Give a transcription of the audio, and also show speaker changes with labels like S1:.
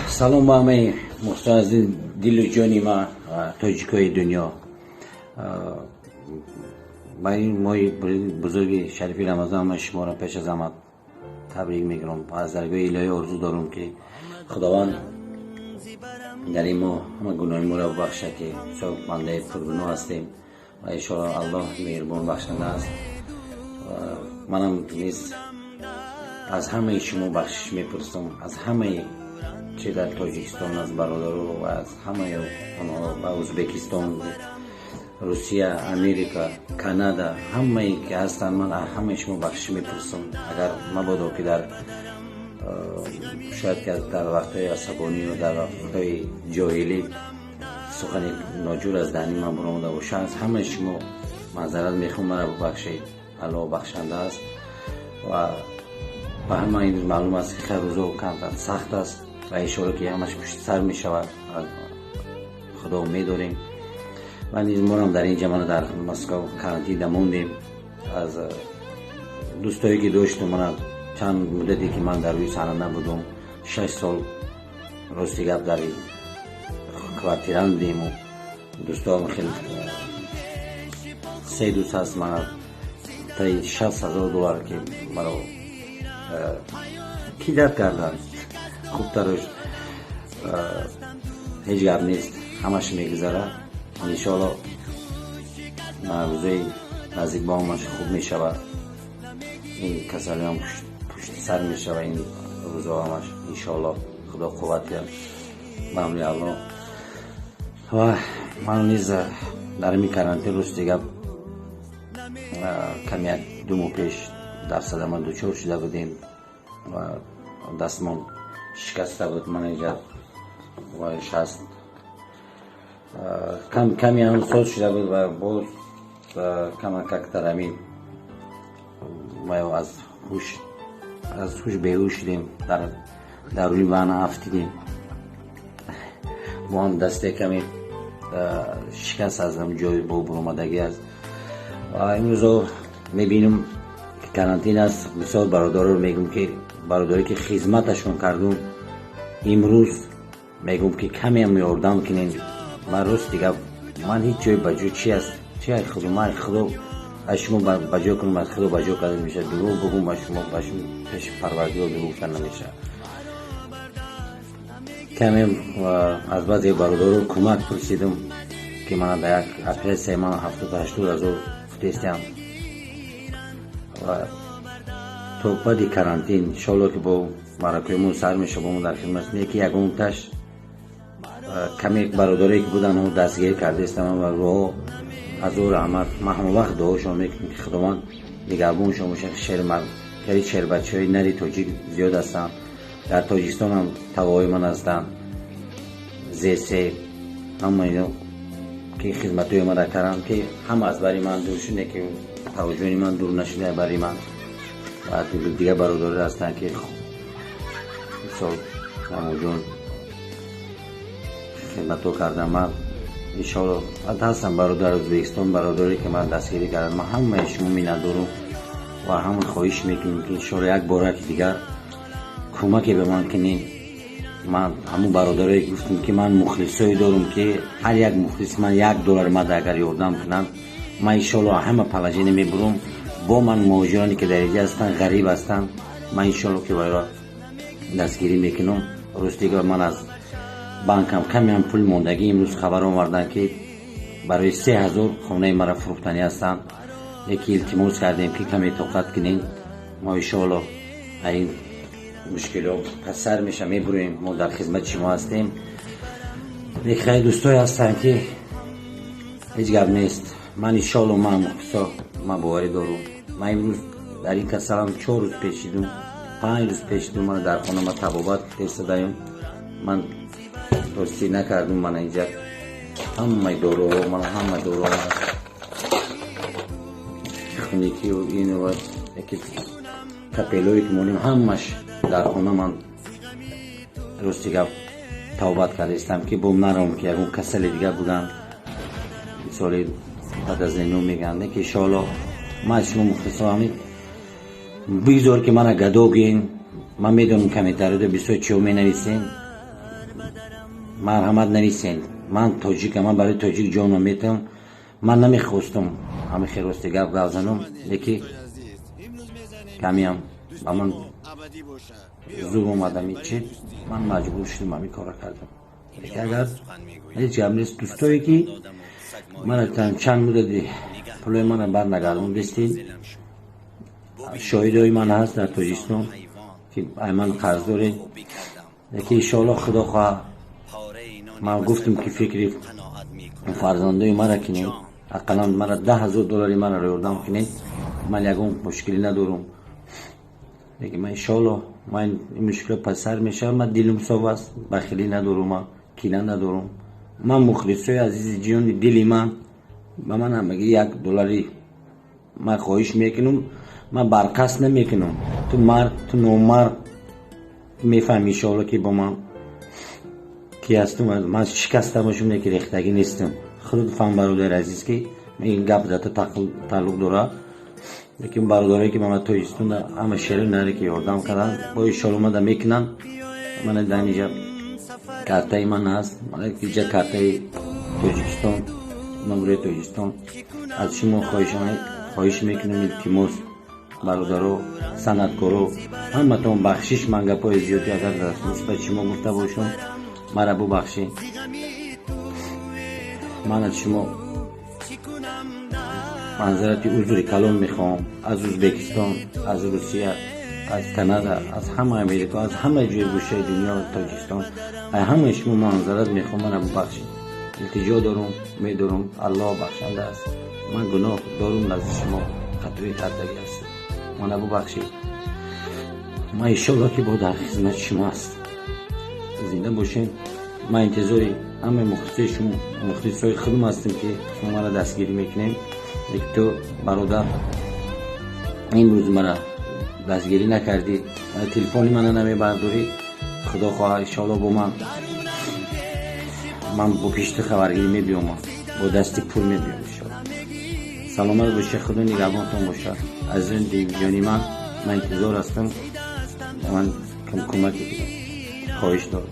S1: Салом ба ҳамаи мухлисон аз дилу ҷони ма, тоҷикои дунё. Ба ин моҳи бузурги шарифи Рамазон ман шуморо пеш аз ҳама табрик мекунам. Аз даргоҳи илоҳӣ орзу дорам, ки Худованд дар ин моҳ ҳама гуноҳи моро бубахшад, ки бисёр бандаи пургуноҳ ҳастем, ва иншоалло Аллоҳ меҳрубон, бахшанда аст. Манам низ аз ҳамаи шумо бахшиш мепурсам, аз ҳамаи чи дар Тоҷикистон аз бародаро ва аз ҳамаи онҳо, ба Ӯзбекистон, Русия, Америка, Канада, ҳамае ки ҳастанд, ман аз ҳамаи шумо бахшиш мепурсам. Агар мабодо ки дар шояд ки дар вақтҳои асабонӣ ё дар вақтҳои ҷоҳилӣ сухани ноҷур аз даҳни ман баромада бошад, аз ҳамаи шумо маъзарат мехоҳам, маро бубахшед. Аллоҳ бахшанда аст. Ва ба ҳама имрӯз маълум аст, ки хеле рӯзо камтар сахт аст, ва иншоалло ки ҳамаш пушти сар мешавад, Худо умед дорем. Ва низ морам дар ин ҷа, мана дар Москва карантин мондем. Аз дӯстое ки доштум, мана чанд муддате ки ман дар рӯи саҳна набудум, 6 сол, рости гап, дар квартира будему дӯстоам хеле, се дӯст ҳаст, мана таи 60 000 доллар ки маро кидать карданд. Хубтарош ҳеҷ гап нест, ҳамаш мегузарад, иншоалло рӯзои наздик ба ҳамаш хуб мешавад, ин касалиам пушти сар мешавад, ин рӯзо ҳамаш, иншоалло. Худо қувват диҳад, ба амри Аллоҳ. Ва ман низ дар ҳамин карантин, рости гап, каме як 2 моҳ пеш дар садама дучор шуда будем ва дастмон шикаста буд. Ман инҷа шаст ками ҳам соз шуда буд ва боз камакак дар ҳамин аз ҳуш беҳуш шудем, дар рӯи ванна афтидем. Бо ҳам дасте каме шикаст, аз ҷои бо буромадагӣ аст. Ва имрӯзо мебинам, ки карантин аст, бисёр бародароро мегӯм, ки бародаре ки хизматашон кардум, имрӯз мегӯм, ки камеам ёрдам кунем. Ман, рости гап, ман ҳеҷ ҷой ба ҷо чи аст, чи ай худо, ман худо аз шумо ба ҷо кунам, аз худо ба ҷо карда мешавад. Дурӯғ бугум ба шумо, ба шумо пеши Парвардигор дурӯғ гуфтан намешавад. Каме аз баъзе бародаро кӯмак пурсидам, ки ман дар як оператсияи ман 70-80 ҳазор гуфтестиам. Ва то баъди карантин, иншоалло, ки бо маъракаҳои сар мешава, бо мо дар хидмат не, ки ягонташ каме бародарое ки буданд, дастгирӣ кардаистам ва роҳо ҳазор раҳмат. Ман ҳама вақт дуошон мекунам, ки Худованд нигаҳбоншон бошад. Шермард, хеле шербачаҳои нари тоҷик зиёд ҳастанд, дар Тоҷикистон ҳам тавоҳои ман ҳастанд, зесе ҳама ино ки хизматҳои мара карданд, ки ҳама аз бари ман дур шуд, ки таваҷҷӯҳи ман дур нашуда бари ман. Ва дигар бародаре ҳастанд, ки мисол намоҷон хидматҳо кардам. Ман иншоалло ҳастам бародар Ӯзбекистон, бародаре ки ман дастгирӣ кардам. Ман ҳамаи шумо миннатдорум ва ҳама хоҳиш мекунем, ки иншоалло як бораки дигар кӯмаке ба ман кунед. Ман ҳамун бародарое гуфтам, ки ман мухлисое дорам, ки ҳар як мухлис ман 1 доллар мада агар ёрдам кунанд, ман иншоалло ҳама положение мебурам. Бо ман муҳоҷироне ки дар инҷа ҳастанд, ғариб ҳастанд, ман иншоалло ки вайро дастгирӣ мекунам. Ростига, ман аз банкам камеам пул мондагӣ. Имрӯз хабар оварданд, ки барои 3000 хонаи маро фурӯхтанӣ ҳастанд. Яке илтимос кардем, ки каме тоқат кунем, мо иншоалло ин мушкилиҳо пас сар меша, мебурем, мо дар хизмати шумо ҳастем. Хеле дӯстое ҳастанд, ки ҳеҷ гап нест. Ман иншоалло, ман мухлисо, ман боварӣ дорум. Ман имрӯз дар ин касалам 4 рӯз печидум, 5 рӯз печидум. Ман дар хона ма табобат песадаем. Ман ростӣ накардум. Мана инҷа ҳамаи доруҳо, мана ҳамаи доруҳо, хуникию ину яки капелое ки монем, ҳамаш дар хона. Ман, рости гап, тавбат кардаистам, ки бом нарам, ки ягон касали дигар буданд, мисоли баъд аз ино мегӯянд, ки иншоалло ман аз шумо мухлисо ҳамин бигзор, ки мана гадо гӯем. Ман медонам, комментариёда бисёр чиҳо менависем. Марҳамат, нависен. Ман тоҷикам, ман барои тоҷик ҷонам метавам. Ман намехостум ҳами хел, рости гап занам, леки камиам ба ман зур омадами чи, ман маҷбур шудам, ҳамин кора кардам. Леки агар ҳеҷ гап нест, дӯстое ки мана чанд муддати пулои мана барнагардондистед, шоҳидои ман ҳаст дар Тоҷикистон, ки ай ман қарз доред. Леки иншоалло, худо хоҳа, ман гуфтам, ки фикри фарзандои мара кинед, ақаллан мара 10 000 доллари мара ёрдам кунед. Ман ягон мушкилӣ надорам, лекин ман, иншоалло, ман ин мушкилот пасар мешавад. Ман дилум соф аст, бахилӣ надорум, ман кина надорум. Ман мухлисои азизи ҷони дили ман, ба ман ҳамагӣ 1 доллари ман хоҳиш мекунам. Ман барқасд намекунам. Ту мард, ту номард, мефаҳми, иншоалло, ки бо ман ки ҳастум. Ман шикаста бошам, не ки рехтагӣ нестам. Худат фаҳм, бародари азиз, ки ин гап дар ту тааллуқ дорад. Лекин бародарое ки ба ман Тоҷикистон ҳама шери наре ки ёрдам карданд, бо иншоалло омада мекунанд. Мана дар инҷа картаи ман ҳаст, иҷа картаи Тоҷикистон, номери Тоҷикистон. Аз шумо хоҳиш мекунам, илтимос, бародаро, санъаткоро, ҳаматон бахшиш. Ман гапҳои зиёдӣ агар нисбати шумо гуфта бошам, мара бубахшед. Ман аз шумо манзарати узри калон мехоҳам. Аз Ӯзбекистон, аз Русия, аз Канада, аз ҳама Америка, аз ҳама ҷои гӯшаи дунё, Тоҷикистон, аз ҳамаи шумо манзарат мехоҳам. Мара бубахшед, илтиҷо дорум, медорум. Аллоҳ бахшанда аст. Ман гуноҳ дорум, назди шумо хатои кардагӣ ҳастам, мана бубахшед. Ман иншоалло ки бо дар хизмати шумо аст. Зинда бошем. Ман интизори ҳамаи мухлисои шумо, мухлисои худам ҳастем, ки шумо мара дастгирӣ мекунем. Лекин ту, бародар, имрӯз мара дастгирӣ накардӣ, телефони мана намебардорӣ. Худо хоҳа, иншоалло, бо ман бо пишти хабаргирӣ мебиёмам, бо дасти пур мебиём, иншоалло. Саломат бошед, худо нигаҳбонтон бошад. Азизони дилҷони ман, ман интизор ҳастам, ман кӯмаки хоҳиш дорам.